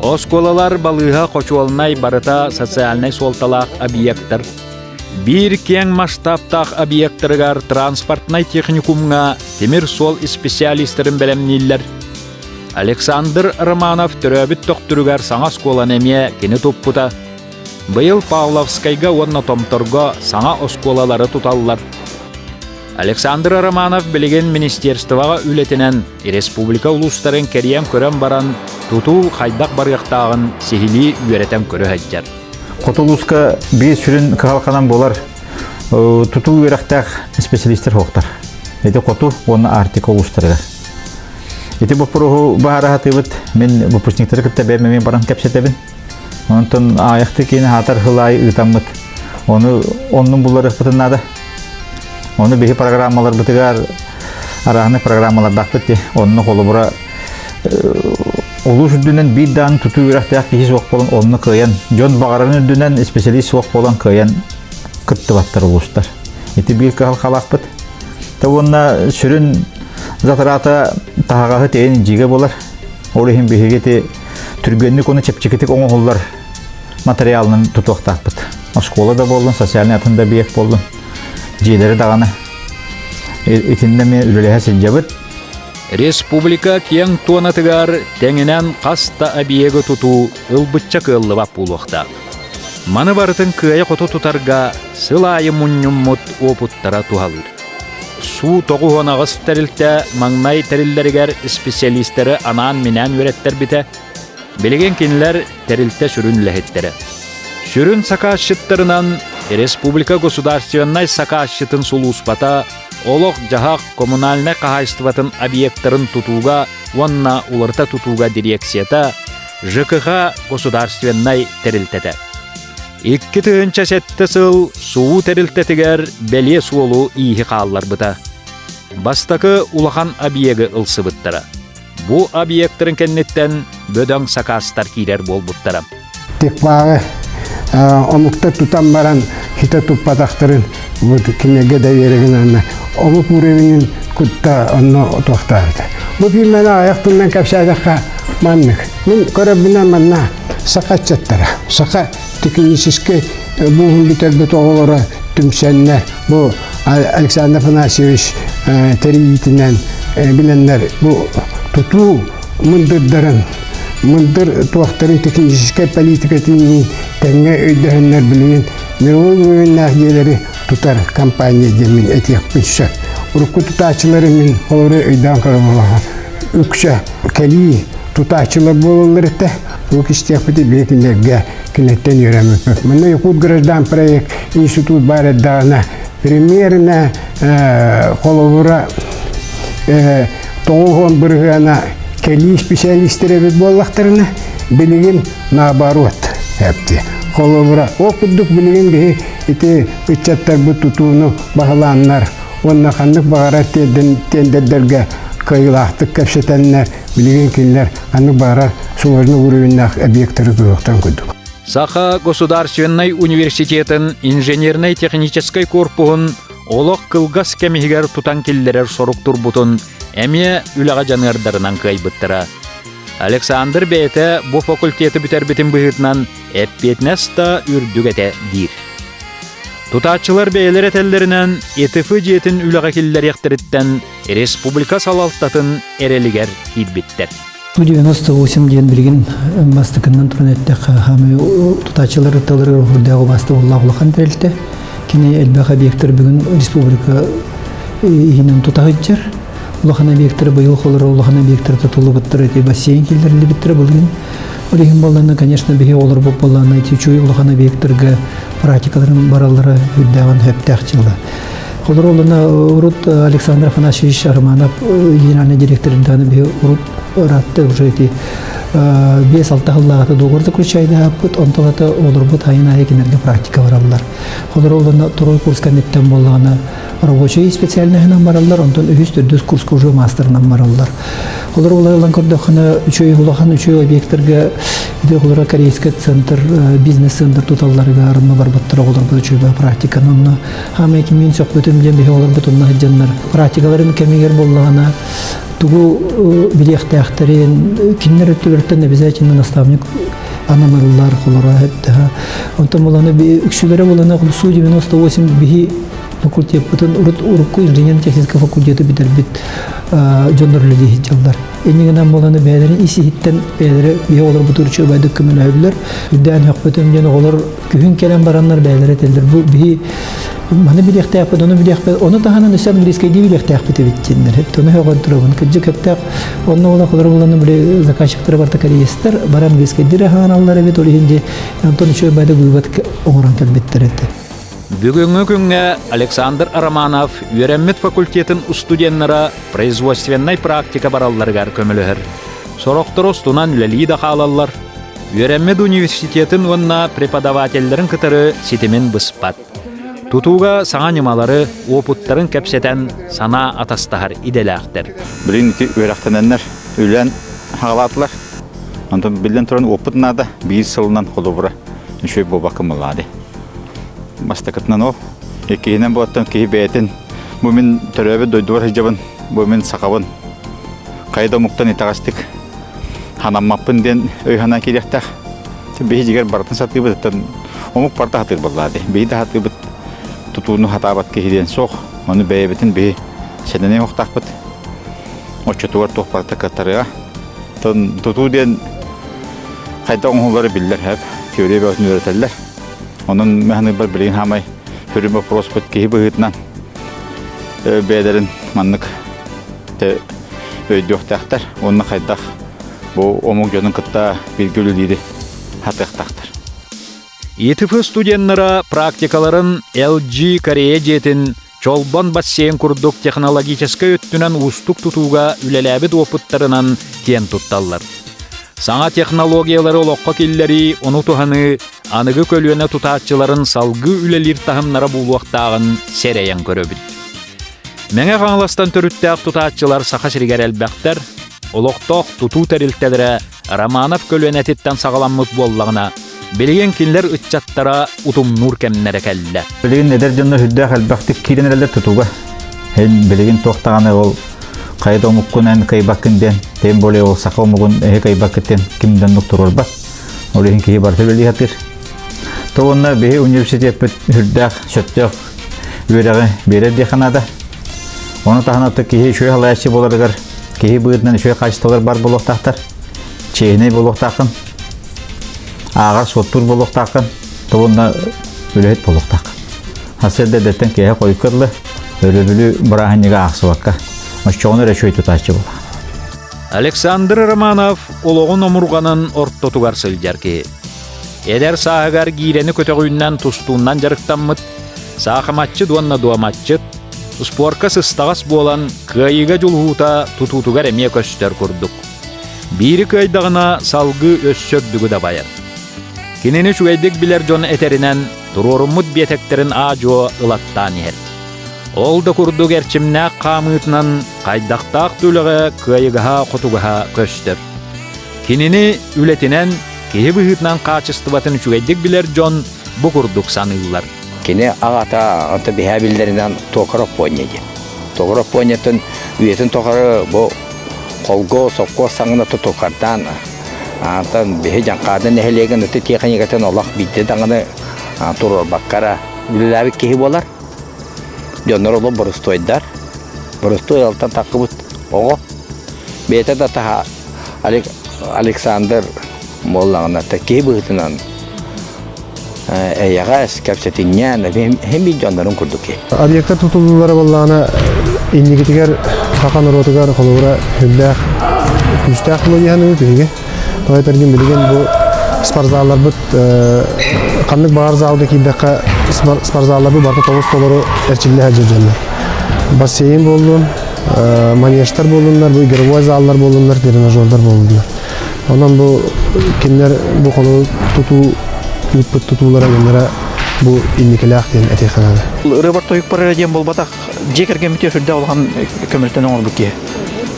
Оскуолалар балыыһа хочуолунай барыта социальнай суолталаах объектар. Биир киэҥ масштабтаах объектарыгар транспортнай техникумҥа тимир суол специалистарын бэлэмнииллэр. Александр Романов төрөөбүт төхтүрүгэр саҥа оскуоланы эмиэ кини туппута. Быйыл Павловскайга уонна Томторго саҥа оскуолалары туталлар. Александр Романов билигин министерствоҕа үлэтинэн республика улуустарын кэрийэн көрөн баран тутуу хайдах барыахтааҕын сиһилии үөрэтэн көрө сылдьар. Хоту улууска биир сүрүн кыһалҕанан буолар тутуу үөрэхтээх специалистер суохтар. Ити хоту уонна Арктика улуустарыгар. Ити боппуруоһу баһара сатыыбыт. Мин выпускниктары кытта бэйэм эмиэ баран кэпсэтэбин. Онтон аайахты киин аһаатар хылаай ыытаммыт. Ону оннун булларыахпытын наада. Ону биһи программаларбытыгар арааһынай программалардаахпыт дии. Онно холобура улуус үрдүнэн биир даҕаны тутуу үөрэхтээх киһи суох буолан онно кыайан дьон баҕарарын үрдүнэн специалист суох буолан кыайан кыттыбаттар улуустар. Ити биир кыһалҕалаахпыт. Та уонна сүрүн затрата таһаҕаһы тэйэн дьигэ буолар. Ол иһин биһиги ити түргэнник уонна чэпчэкитик оҥоһуллар материалынан тутуохтаахпыт. Оскуола да буоллун, социальнай атын да объект буоллун, дьиэлэри даҕаны итиннэ эмиэ үлэлэһэ сылдьабыт. Республика киэҥ туонатыгар тэҥинэн хас да объегы тутуу ылбычча кыаллыбат буолуохтаах. Маны барытын кыайа-хото тутарга сыл аайы мунньуммут уопуттара туһалыыр. Суу 98 тэрилтэ маҥнай тэриллэригэр специалистары анаан-минээн үөрэттэрбитэ. Билигин кинилэр тэрилтэ сүрүн үлэһиттэрэ. Сүрүн сакаасчыттарынан республика государственнай сакаасчытын сулууспата олох-дьаһах коммунальнай хаһаайыстыбатын объектарын тутууга уонна уларыта тутууга дирекцията ЖКХ государственнай тэрилтэтэ. 2007 сыл суу тэрилтэтигэр бэлиэ суолу ииһи хаалларбыта. Бастакы улахан объегы ылсыбыттара. Бу объектарын кэнниттэн бөдөҥ сакаастар киирэр буолбуттара. Текпааҕы омуктар тутан баран хите туппатахтарын вот кинигэ доверигин омук уровенин кутта онно туохтаабыта. Бу фильмени аяқ тылынан кэпсээтэххэ маннык. Мин көрөбүнэн манна саха ыччаттара, саха техническэй буһун бүтэрбит оҕолоро түмсэннэр бу Александр Афанасьевич тэрийиитинэн билэннэр бу тутуу мындырдарын мындыр туохтарын техническэй политикатын тэҥҥэ өйдөһөннөр билигин мировой уровеннаах дьиэлэри тутар компания диэммин этиэхпин сөп. Урукку тутааччылары мин олору өйдөөн көрө үксэ кэлии тутааччылар буолаллар этэ. Бу кистиэхпити бии кинилэргэ кинилэртэн үөрэммиппит. Манна Якут граждан проект институт баар эрдэҕинэ примерно холобура 90 бырыһыана кэлии специалистер эбит буоллахтарына билигин наоборот эпти. Холобура ол курдук билигин биһи ити ыччаттарбыт тутууну баһылааннар уонна ханнык баҕарар тендердэргэ кыайыылаахтык кэпсэтэннэр билигин кинилэр ханнык баҕарар сложный уровеннаах объектары туруохтан курдук. Саха государственнай университетын инженернэй-техническэй корпуһун олох кылгас кэм иһигэр тутан киллэрэр сорук турбутун эмиэ үлэҕэ дьаныардарынан кыайбыттара. Александр бэйэтэ бу факультеты бүтэрбитин быһыытынан эппиэтинэс да үрдүк этэ диир. Тутааччылар бэйэлэр этэллэринэн ИТФ дьиэтин үлэҕэ киллэриэхтэриттэн республика салалтатын эрэлигэр киирбиттэр. Бу 98 диэн билигин бастакыннан туран эттэххэ, хаамыы тутааччылар ытталарыгар үрдээх убаста буоллаах улахан тэрилтэ. Кини элбэх объектар бүгүн республика иһинэн тута сылдьар. Улахан объектар быйыл холоро улахан объектар тутуллубуттар, эти бассейн киллэриллибиттэрэ былырыын. Ол иһин буоллаҕына, конечно, биһи олорбут буоллаҕына, ити үчүгэй улахан объектарга практикаларын бараллара үрдээҕин сөптөөх дьыала. Холоро олуна урут Александр Афанасьевич Романов генеральный директордааны биһи урут ыраатта уже ити 5-6 сыллааҕыта договор заключайдааппыт, онтон ата олорбут айын айы кинилэргэ практика бараллар. Холоро олуна второй курс кэнниттэн буоллаҕына рабочий специальноһынан бараллар, онтон үһүс төрдүс курска уже мастерынан бараллар. Олор уларылан көрдөххүнэ үчүгэй улахан үчүгэй объекттарга Ити оҕолоро корейскай центр, бизнес-центр туталларыгар онно барбыттар оҕолорбут үчүгэй практиканы онно хаамай кимиин сөхпүтүм диэн биһи оҕолорбут онно сылдьаннар практикаларын кэмигэр буоллаҕына тугу билиэхтээхтэрин кинилэр өттүлэриттэн обязательно наставник ананыллар холоро онтон буланы үксүлэрэ буланы су 98 биһи факультеппытын урут урукку инженерно-технический факультеты бүтэрбит дьоннор үлэлии сылдьаллар. Иннигинэн буоланы бэйэлэрин ис иһиттэн бэйэлэрэ биһи оҕолорбутугар үчүгэйдик көмөлөһөллөр. Үрдээн өхпөтүм диэн оҕолор күһүн кэлэн бараннар бэйэлэрэ этэллэр. Бу биһи маны билиэхтээхпит, ону билиэхпит, ону таһынан өссө английскайдыы билиэхтээхпит эбит диэннэр. Ону сөҕөн турабын. Кырдьык өптөөх онно була холор буланы били заказчиктара барта кореецтэр бары английскайдыы хаһаналлар эбит, ол иһин дьэ онтон үчүгэй байды вывод оҥорон кэлбиттэр этэ. Бүгүҥҥү күҥҥэ Александр Романов үөрэммит факультетын устуденнара производственнай практика баралларыгар көмөлөһөр. Сорохторо устунан үлэлии да хаалаллар. Үөрэммит университетын уонна преподавателлэрин кытары ситимин быспат. Тутууга саҥа ньымалары, уопуттарын кэпсэтэн санаа атастаһар идэлээхтэр. Билигин ити үөрэхтэнэннэр үлээн хаалаатылар. Онтон биллэн туран уопут наада биир сылынан холобура үчүгэй буолбакка мылаады. Бастакытынан ол, иккиһинэн буоттан киһи бэйэтин бу мин төрөөбүт дойдубар сылдьабын, бу мин сахабын, хайа да омуктан итэҕэстик ханаммаппын диэн өй-санаа киириэхтээх. Биһи дьигэр барытын сатыыбыт, оттон омук барыта сатыыр буоллаа дии. Биһи да сатыыбыт тутууну сатаабат киһи диэн суох. Ону бэйэбитин биһи сэнэнэ уохтаахпыт. Оччотугар туох барыта кыаттарыаҕа. Тутуу диэн хайдах оҥоһуллара биллэр хэп. Теория бөҕөтүн үөрэтэллэр. Онон механыбар билигин хаамай сүрүн боппуруоспут киһи быһыытынан бэйэлэрин маннык өйдүөхтээхтэр уонна хайдах бу омук дьонун кытта бииргэ үлэлиири хатыахтаахтар. ИТФ студеннара практикаларын LG Корея дьиэтин Чолбон бассейн курдук технологическай өттүнэн уустук тутууга үлэлээбит уопуттарынан киэн тутталлар. Саҥа технологиялары олоххо киллэрии, ону туһаныы аныгы көлүөнэ тутааччыларын салгыы үлэлиир таһымнара буолуохтааҕын сэрэйэн көрөбүт. Мэҥэ Хаҥаластан төрүттээх тутааччылар Саха сиригэр элбэхтэр, олохтоох тутуу тэрилтэлэрэ Романов көлүөнэтиттэн саҕаламмыт буоллаҕына, билигин кинилэр ыччаттара утумнуур кэмнэрэ кэллэ. Билигин эдэр дьоннор сүрдээх элбэхтик киирэн эрэллэр тутууга. Эн билигин туох даҕаны ол хайа да омуккун эн кыайбаккын диэн, тем более ол саха омугун эһи кыайбаккыт диэн ким да оннук туруорбат. Ол иһин киһи барыта үлэлии сатыыр. То уонна биһи университеппит сүрдээх сөптөөх үөрэҕи биэрэр диэххэ наада. Ону таһынан киһи үчүгэй халайааччы буоларыгар киһи быһыытынан үчүгэй хаачыстыбалар бар буолуохтаахтар. Чиэһинэй буолуохтааххын, ааҕар суоттуур буолуохтааххын, то уонна үлэһит буолуохтааххын. Сарсыарда эрдэттэн киэһэ хойукка дылы өрөбүлү бырааһынньыгы аахсыбакка, оччоҕуна эрэ үчүгэй тутааччы буолар. Александр Романов олоҕун омурҕанын ортотугар сылдьар киһи. Эдэр сааһыгар гиирэни көтөҕүүннэн тустууннан дьарыктаммыт, саахыматчыт уонна дуоматчыт, спорка сыстаҕас буолан кыайыыга дьулуһуута тутуутугар эмиэ көстөр курдук. Биири кыайдаҕына салгыы өссө үрдүгү дабайар. Кинини үчүгэйдик билэр дьон этэринэн, туруоруммут биэтэктэрин аа-дьуо ылаттаан иһэр. Ол да курдук эрчимнээх хаамыытынан хайдахтаах да үлэҕэ кыайыгаһа-хотугаһа көстөр. Кинини үлэтинэн, киһи быһыытынан хаачыстыбатын үчүгэйдик билэр дьон бу курдук саныыллар. Кини аҕата онто биһээ биллэринэн Токаров Понья диэн. Токаров Поньятын үйэтин тухары бу холго сопкуос саҥына тутукардаан антан биһи Дьаҥхаады нэһилиэгин ытык тиэхиньикэтин олох биирдэ даҕаны туруорбаккара үлэлээбит киһи буолар. Дьоннор олох боростуойдар. Боростуой алтан таххыбыт оҕо. Бэйэтэ да таһа Александр буоллаҕына киһи быһыытынан эйэҕэс, кэпсэтинньээн, һин биир дьоннорун курдук киһи. Объекта тутуллуулара буоллаҕына инникитигэр саха норуотугар холобура сүрдээх күүстээх буолуо биһиги. Тоҕо этэргин билигин бу спортзалларбыт ханнык баҕар залга киирдэххэ спортзалларбыт барыта тобус толору эрчиллэ сылдьар дьоннор. Бассейн буоллун, манежтар буоллуннар, бу игровой заллар буоллуннар, тренажердар буоллуннар. Онон бу кинилэр бу холу тутуу ыыппыт тутуулара гыннара бу инникилээх диэн этиэххэ наада. Ырыабар тойукпар эрэ диэн буолбатах, дьиэ кэргэммитигэр сүрдээх улахан көмөлтөн оҥорбут киһи.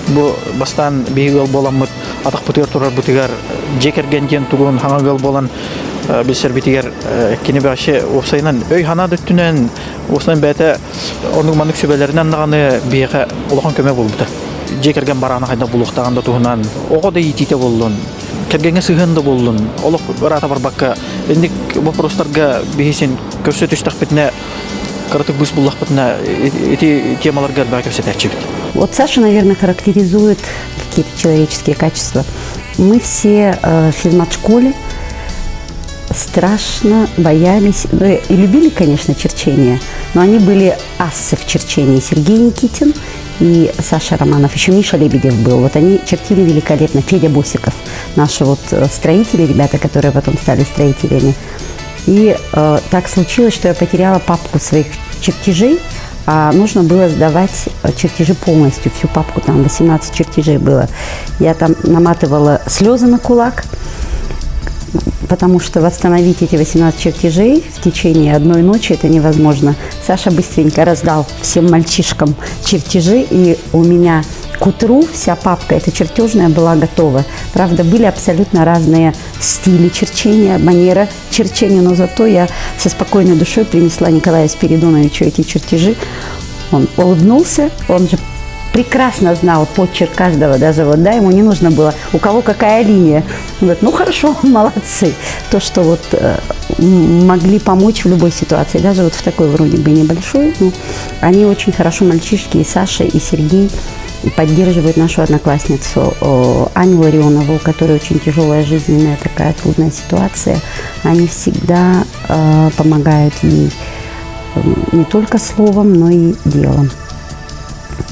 Бу бастаан биһиги ыал буоламмыт атахпытыгар турарбытыгар дьиэ кэргэн диэн тугун хаҥа ыал буолан билсэрбитигэр кини вообще уопсайынан өй-санаа да өттүнэн уопсайынан бэйэтэ оннук маннык сүбэлэринэн даҕаны биһиэхэ улахан көмө буолбута. Дьиэ кэргэн бараана хайдах булуохтааҕын да туһунан оҕо да иитиитэ буоллун, кэргэҥҥэ сыһыан да буоллун, олох ыраата барбакка инник вопростарга биһи син көрсө түстэхпитинэ кыратык быыс буллахпытына ити темаларга элбэҕи кэпсэтээччибит. Вот Саша, наверное, характеризует какие-то человеческие качества. Мы все в физмат-школе страшно боялись, ну, и любили, конечно, черчение, но они были ассы в черчении. Сергей Никитин и Саша Романов, еще Миша Лебедев был. Вот они чертили великолепно. Федя Босиков, наши вот строители, ребята, которые потом стали строителями. И так случилось, что я потеряла папку своих чертежей, а нужно было сдавать чертежи полностью, всю папку, там 18 чертежей было. Я там наматывала слезы на кулак, потому что восстановить эти 18 чертежей в течение одной ночи это невозможно. Саша быстренько раздал всем мальчишкам чертежи, и у меня к утру вся папка эта чертежная была готова. Правда, были абсолютно разные стили черчения, манера черчения, но зато я со спокойной душой принесла Николаю Спиридоновичу эти чертежи. Он улыбнулся, он же прекрасно знал почерк каждого, даже вот, да, ему не нужно было, у кого какая линия. Он говорит, ну хорошо, молодцы. То, что вот могли помочь в любой ситуации, даже вот в такой вроде бы небольшой, но они очень хорошо, мальчишки, и Саша, и Сергей, поддерживают нашу одноклассницу Аню Ларионову, у которой очень тяжелая жизненная такая трудная ситуация. Они всегда помогают ей не только словом, но и делом.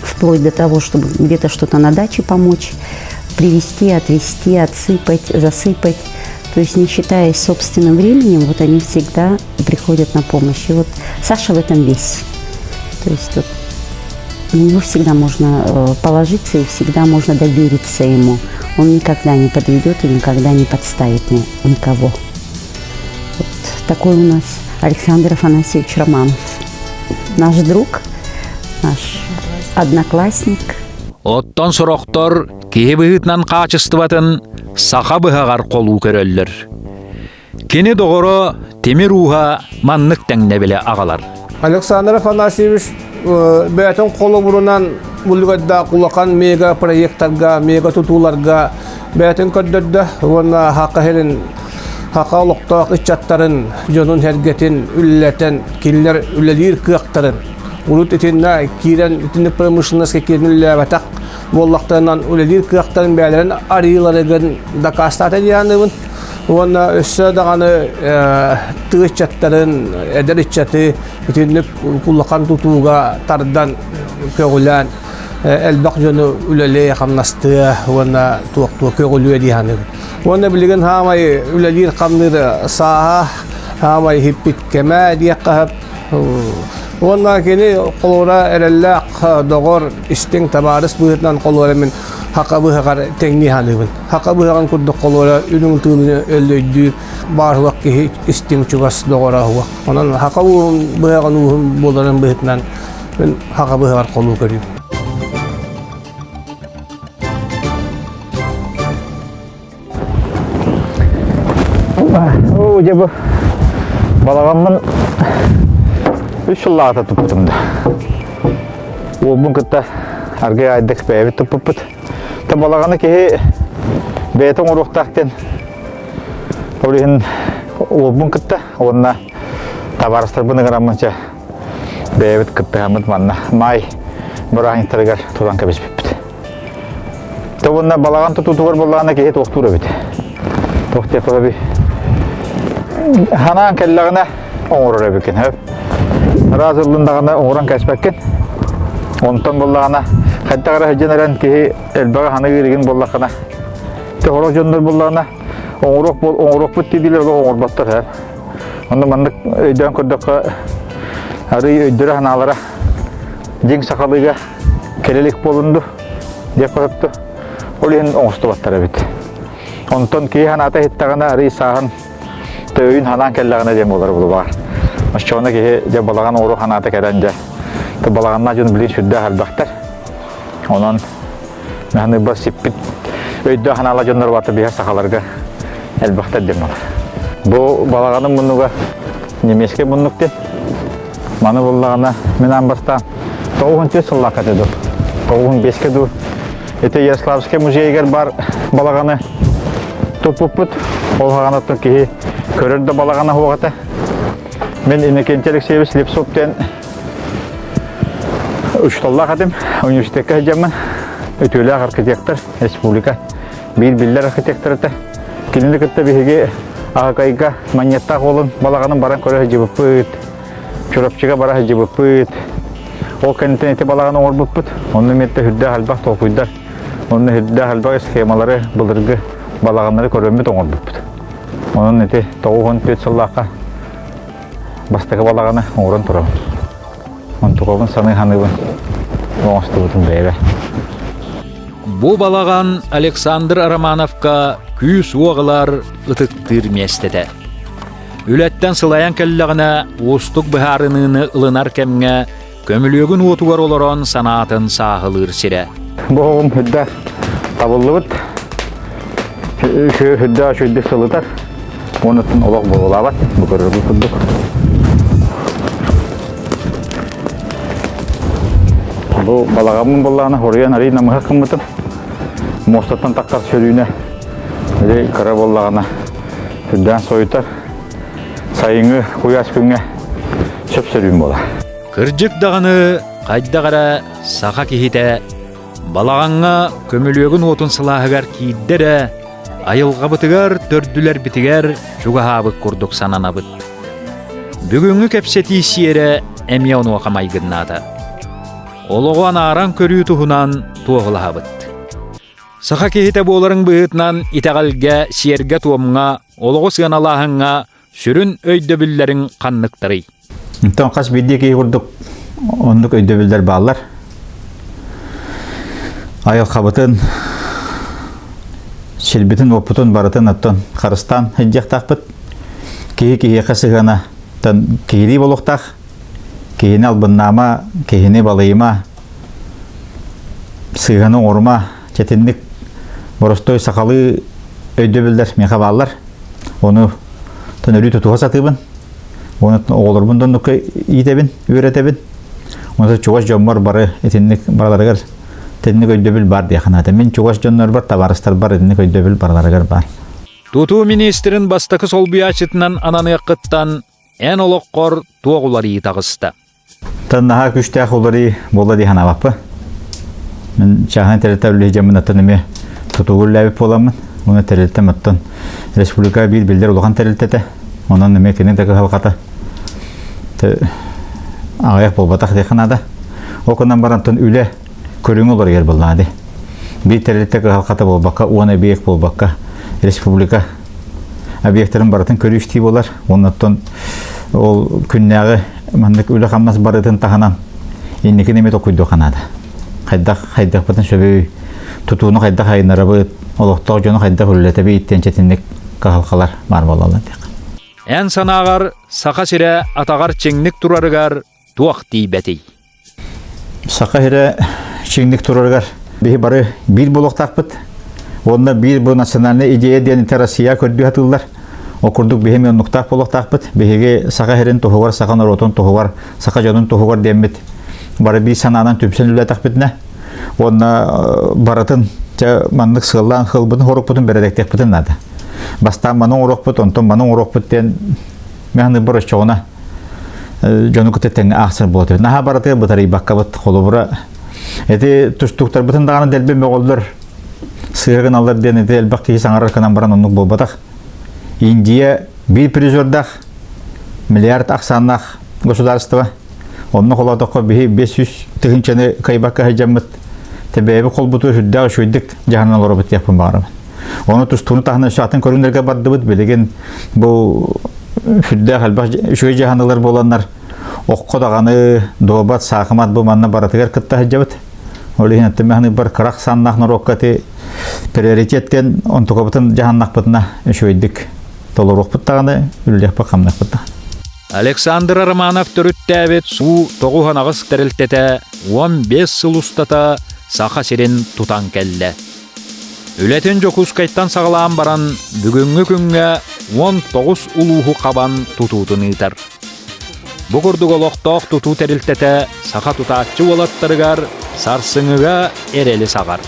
Вплоть до того, чтобы где-то что-то на даче помочь, привезти, отвезти, отсыпать, засыпать. То есть не считаясь собственным временем, вот они всегда приходят на помощь. И вот Саша в этом весь. То есть вот на него всегда можно положиться и всегда можно довериться ему. Он никогда не подведет и никогда не подставит никого. Вот такой у нас Александр Афанасьевич Романов. Наш друг, наш одноклассник. Оттон сорохтор киһи быһыытынан хаачыстыбатын саха быһаҕар холуу көрөллөр. Кини доҕоро тимир ууһа маннык тэҥнэбилэ аҕалар. Александр Афанасьевич бэйэтин холобурунан буллугайдаах улахан мега проекттарга, мега тутууларга бэйэтин көрдөрдө уонна хака херин хака олохтоох ыччаттарын дьонун сэргэтин үллэтэн кинилэр үлэлиир кыахтарын урут итиннэ киирэн итинник промышленностька киирэн үлэлээбэтэх буоллахтарынан үлэлиир кыахтарын бэйэлэрин арыыларыгын дакаастаата дианыбын уонна өссө даҕаны тыы ыччаттарын эдэр ыччаты итинник улахан тутууга тардан көҕүлээн элбэх дьону үлэлии хамнастыа уонна туохтуо көҕүлүө дии саныыбын. Уонна билигин хаамай үлэлиир хамныыр сааһа хаамай иһиппит кэмэ диэххэ Уонна кини холура эрэллээх доҕор истиҥ табаарыс быһыытынан холура мин хака быһаҕар тэҥнии саныыбын. Хака быһаҕын курдук холура үрүҥ тыыны өллөйдүүр баар уох киһи истиҥ чугас доҕоро уох. Онон хака ууһун быһаҕын ууһун буоларын быһыытынан мин хака быһаҕар холуу көрүүм. Оо, дьэ бу балаҕаммын үс сыллааҕыта туппутум да. Уолбун кытта аргый аайдык бэйэбит туппуппут. Та балаҕаны киһи бэйэтэ оҥоруохтаах диэн ол иһин уолбун кытта уонна табаарыстарбын ыҥыраммын чэ бэйэбит кыттыһаммыт манна маай бырааһынньыктарыгар тутан кэбиспиппит. Тобунна балаҕан тутуутугар буоллаҕына киһи туохтуур эбит. Туох диэххэ Ханаан кэллэҕинэ оҥорор эбиккин хөп. Раз ыллындаҕына оҥорон кэспэккин. Онтон буоллаҕына хайдах эрэ сылдьан эрэн киһи элбэҕи ханыыр игин буоллаххына тоһоро дьоннор буоллаҕына оҥоруох буол оҥоруохпут дииллэр олох оҥорботтор хөп. Онно маннык өйдөөн көрдөххө арый өйдөрө санаалара дьиҥ сахалыыга кэлэлик буолунду диэх хоһутту. Ол иһин оҥостубаттар эбит. Онтон киһи санаата иһиттэҕинэ арый сааһын төйүн ханаан кэллэҕинэ диэн буолар булубаар. Оччоҕуна киһи дьэ балаҕан оҕуру ханаата кэлэн дьэ балаҕаннаах дьон билин сүрдээх элбэхтэр. Онон наһаны сиппит. өйдөөх санаалаах дьоннор барыта биһиэхэ сахаларга элбэхтэр диэн буолар. Бу балаҕаным муннуга немецкэй муннук диэн. Маны буллаҕына мин аан бастаан 94 сыллаахха этэ дуу, 95-кэ дуу ити Ярославскай музейыгар бар балаҕаны туппуппут. Ол хаҕанаттан киһи көрөр да балаҕана суох этэ. Мин Иннокентий Алексеевич Слепцов диэн учууталлаах этим. Университекка сылдьаммын үтүөлээх архитектор, республика биир биллэр архитектор этэ. Кинини кытта биһиги Аһыкайга Манньыаттаах уолун балаҕанын баран көрө сылдьыбыппыт. Чурапчыга бара сылдьыбыппыт. Ол кэнниттэн ити балаҕаны оҥорбуппут. Онно миэттэ үрдээх элбэх толкуйдар, онно үрдээх элбэх схемалары, былыргы балаҕаннары көрөммүт оҥорбуппут. Онон ити 94 сыллаахха бастакы балаҕаны оҥорон турабын. Онтукабын саныы-саныыбын оҥостубутум бэйэбэ. Бу балаҕан Александр Романовка күүс-уох ылар ытыктыыр миэстэтэ. Үлэттэн сылайан кэллэҕинэ, уустук быһаарыныыны ылынар кэмҥэ көмүлүөгүн уотугар олорон санаатын сааһылыыр сирэ. Бу оҕом үрдэ табыллыбыт, үрдэ үчүгэйдик сылытар, уонуттан олох буолулаабат, бу көрөргүт курдук. Бу балаҕаммын буоллаҕына хоруйан арый намыһах гыммытым. Муостаттан тахсар сөрүүнэ ити кыра буоллаҕына үрдээн сойутар. Сайыҥҥы куйаас күҥҥэ сөп сөрүүн буолар. Кырдьык даҕаны хайдах эрэ саха киһитэ балаҕаҥҥа көмүлүөгүн уотун сылааһыгар киирдэ эрэ айылҕабытыгар төрдүлэрбитигэр чугаһаабыт курдук сананабыт. Бүгүҥҥү кэпсэтии сиэрэ эмиэ онуоха майгыннаата. Олоҕу анааран көрүү туһунан туоһулаһабыт. Саха киһитэ буоларыҥ быһыытынан итэҕэлгэ, сиэргэ-туомҥа, олоҕу сыаналааһыҥҥа сүрүн өйдөбүллэриҥ ханныктарый? Онтон хас биирдии киһи курдук оннук өйдөбүллэр бааллар. Айылҕабытын, сирбитин-уоппутун барытын оттон харыстаан сылдьыахтаахпыт. Киһи киһиэхэ сыһыана киһилии буолуохтаах. Киһини албыннаама, киһини балыйыма, сыһыаны оҥорума, чэтинник боростуой сахалыы өйдөбүллэр миэхэ бааллар. Ону өрүү тутуһа сатыыбын. Оны оҕолорбун доннукка иитэбин, үөрэтэбин. Онон чугас дьоммор бары итинник бараларыгар итинник өйдөбүл бар диэххэ наада. Мин чугас дьоннорбор, табаарыстарбар итинник өйдөбүл бараларыгар бар. Тутуу министрин бастакы солбуйааччытынан ананыаххыттан эн олоххор туох уларыйыы таҕыста? Тан наһаа күүстээх уларыы буолла дии санаабаппын. Мин чааһынай тэрилтэ үлэһит дьоммун оттон эмиэ тутууга үлэлээбит буоламмын, уонна тэрилтэм оттон республика биир биллэр улахан тэрилтэтэ. Онон эмиэ кини да кыһалҕата аҕыйах буолбатах диэххэ наада. Ол гынан баран оттон үлэ көрүҥэ уларыйар буоллаҕа дии. Биир тэрилтэ кыһалҕата буолбакка, уон эбийиэк буолбакка, республика объектарын барытын көрүү-истии буолар. Уонна оттон ол күннээҕи маннык үлэ-хамнас барытын таһынан инникини эмиэ толкуйдуохха наада. Хайдах хайдахпытын сөбүй, тутууну хайдах айыннарабыт, олохтоох дьону хайдах үлэлэтэбит диэн чэтинник кыһалҕалар баар буолаллар диэххэ. Эн санааҕар Саха сирэ атаҕар чиҥник турарыгар туох тиийбэтий? Саха сирэ чиҥник турарыгар биһи бары биир буолуохтаахпыт. Уонна биир бу национальная идея диэн ити Россия көрдүү сатыыллар. Ол курдук биһи эмиэ оннуктаах буолуохтаахпыт. Биһиги Саха сирин туһугар, саха норуотун туһугар, саха дьонун туһугар диэммит бары биир санаанан түмсэн үлэлээтэхпитинэ уонна барытын чэ маннык сыаллаан хылбытын хорукпутун бэрэдэктиэхпитин наада. Бастаан маны оҥоруохпут, онтон маны оҥоруохпут диэн Мен бар оччоҕуна дьону кытта тэҥҥэ аахсар буолар. Наһаа барытыгар бытарыйбаккабыт холобура ити тустууктарбытын даҕаны дэлби мөҕөллөр сыыһа гыналлар диэн ити элбэх киһи саҥарар гынан баран оннук буолбатах. Индия биир призердаах миллиард ахсааннаах государство. Онно холоотоххо биһи 500 тыһыынчаны кыайбакка сылдьаммыт тэбээби холбуту сүрдээх үчүгэйдик дьаһанан олоробут диэхпин баҕарабын. Ону тустууну таһынан өссө атын көрүҥнэргэ бардыбыт. Билигин бу сүрдээх элбэх үчүгэй дьаһаныылар буоланнар окко даҕаны дуобат, саахымат бу манна барытыгар кытта сылдьабыт. Ол иһин аттымаһыны бар кырах саннаах норуокка ти приоритеттен онтукабытын дьаһаннахпытына үчүгэйдик толоруохпут даҕаны, үлэлиэхпит хамныахпыт даҕаны. Александр Романов төрүттээбит Суу тоҕус тэрилтэтэ 15 сыл устата Саха сирин тутан кэллэ. Үлэтин Дьокуускайтан саҕалаан баран, бүгүҥҥү күҥҥэ 19 улууһу хабан тутуутун ыытар. Бу курдук олохтоох тутуу тэрилтэтэ саха тутааччы уолаттарыгар сарсыҥҥыга эрэли саҕар.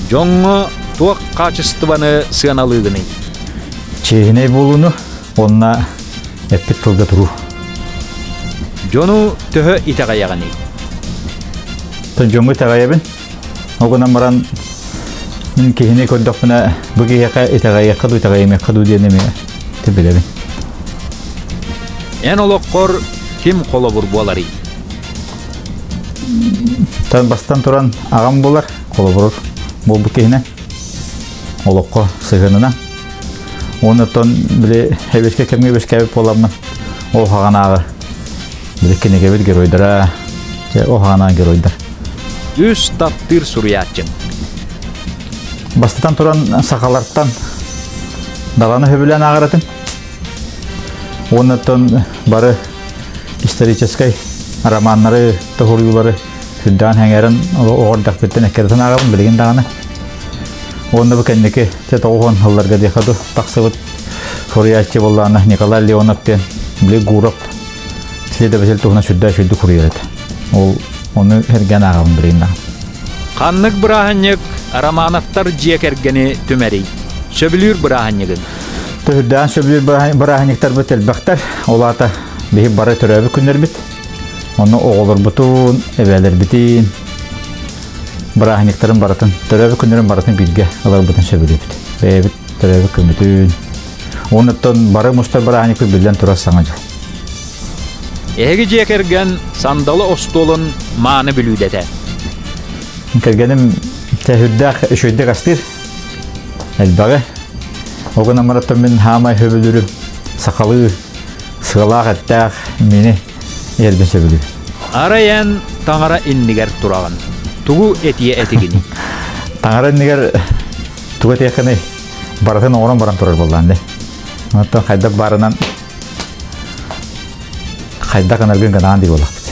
Дьоҥҥо туох хаачыстыбаны сыаналыыгыный? Чиэһинэй буолууну уонна эппит тылга туруу. Дьону төһө итэҕэйэҕиний? Дьоҥҥо итэҕэйэбин. Ол гынан баран мин киһини көрдөхпүнэ бу киһиэхэ итэҕэйиэххэ дуу, итэҕэйимиэххэ дуу диэн эмиэ билэбин. Эн олоххор ким холобур буоларый? Тан бастан туран аҕам булар, холобур буолбут киһинэ олоххо сыһыанынан. Оннуттан били эбискэ кэмҥэ үөскээбит буоламмын ол хаҕанааҕы били кинигэбит геройдара ол хаҕанааҕы геройдар. Үс таптыыр суруйааччыҥ. Бастатан туран сахалартан даланы сөбүлээн ааҕар этим. Уоннаттан бары историческай романнары, тоһуруйуулары сүрдээн хэҥээрэн оҕордахпыттан эккирэтэн ааҕабын билигин даҕаны. Уонна бу кэнники те тоҕуһун сылларга диэхэ тахсыбыт суруйааччы буоллаҕына Николай Леонов диэн били Гуров следователь туһунан сүрдээх сүрдүк суруйар этэ. Ол ону эргэн ааҕабын билигин даҕаны. Ханнык бырааһынньык Романовтар дьиэ кэргэни түмэрий? Сөбүлүүр бырааһынньыгын? Төһүрдээн сөбүлүүр бырааһынньыктарбыт элбэхтэр. Ол аата биһи бары төрөөбүт күннэрбит. Онно оҕолорбутун, эбээлэрбитин, бырааһынньыктарын барытын, төрөөбүт күннэрин барытын бииргэ ыларбытын сөбүлүүбүт. Бэйэбит төрөөбүт күммүтүн. Оннуттан бары мустар бырааһынньыкпыт биллэн турар саҥа дьыл. Эһиги дьиэ кэргэн сандалы остуолун мааны бүлүүдэтэ. Кэргэним тэһүрдээх үчүгэйдик астыыр. Элбэҕи. Ол гынан баран мин хаамай сөбүлүүрүм сахалыы сыалаах эттээх мини иһэрбин сөбүлүүр. Арай эн таҥара иннигэр тураҕын. Тугу этиэ этигиний? Таҥара иннигэр тугу этиэххиний? Барытын оҥорон баран турар буоллаан дии. Оттон хайдах баарынан хайдах гынаргын гынаан дии буоллахпыт.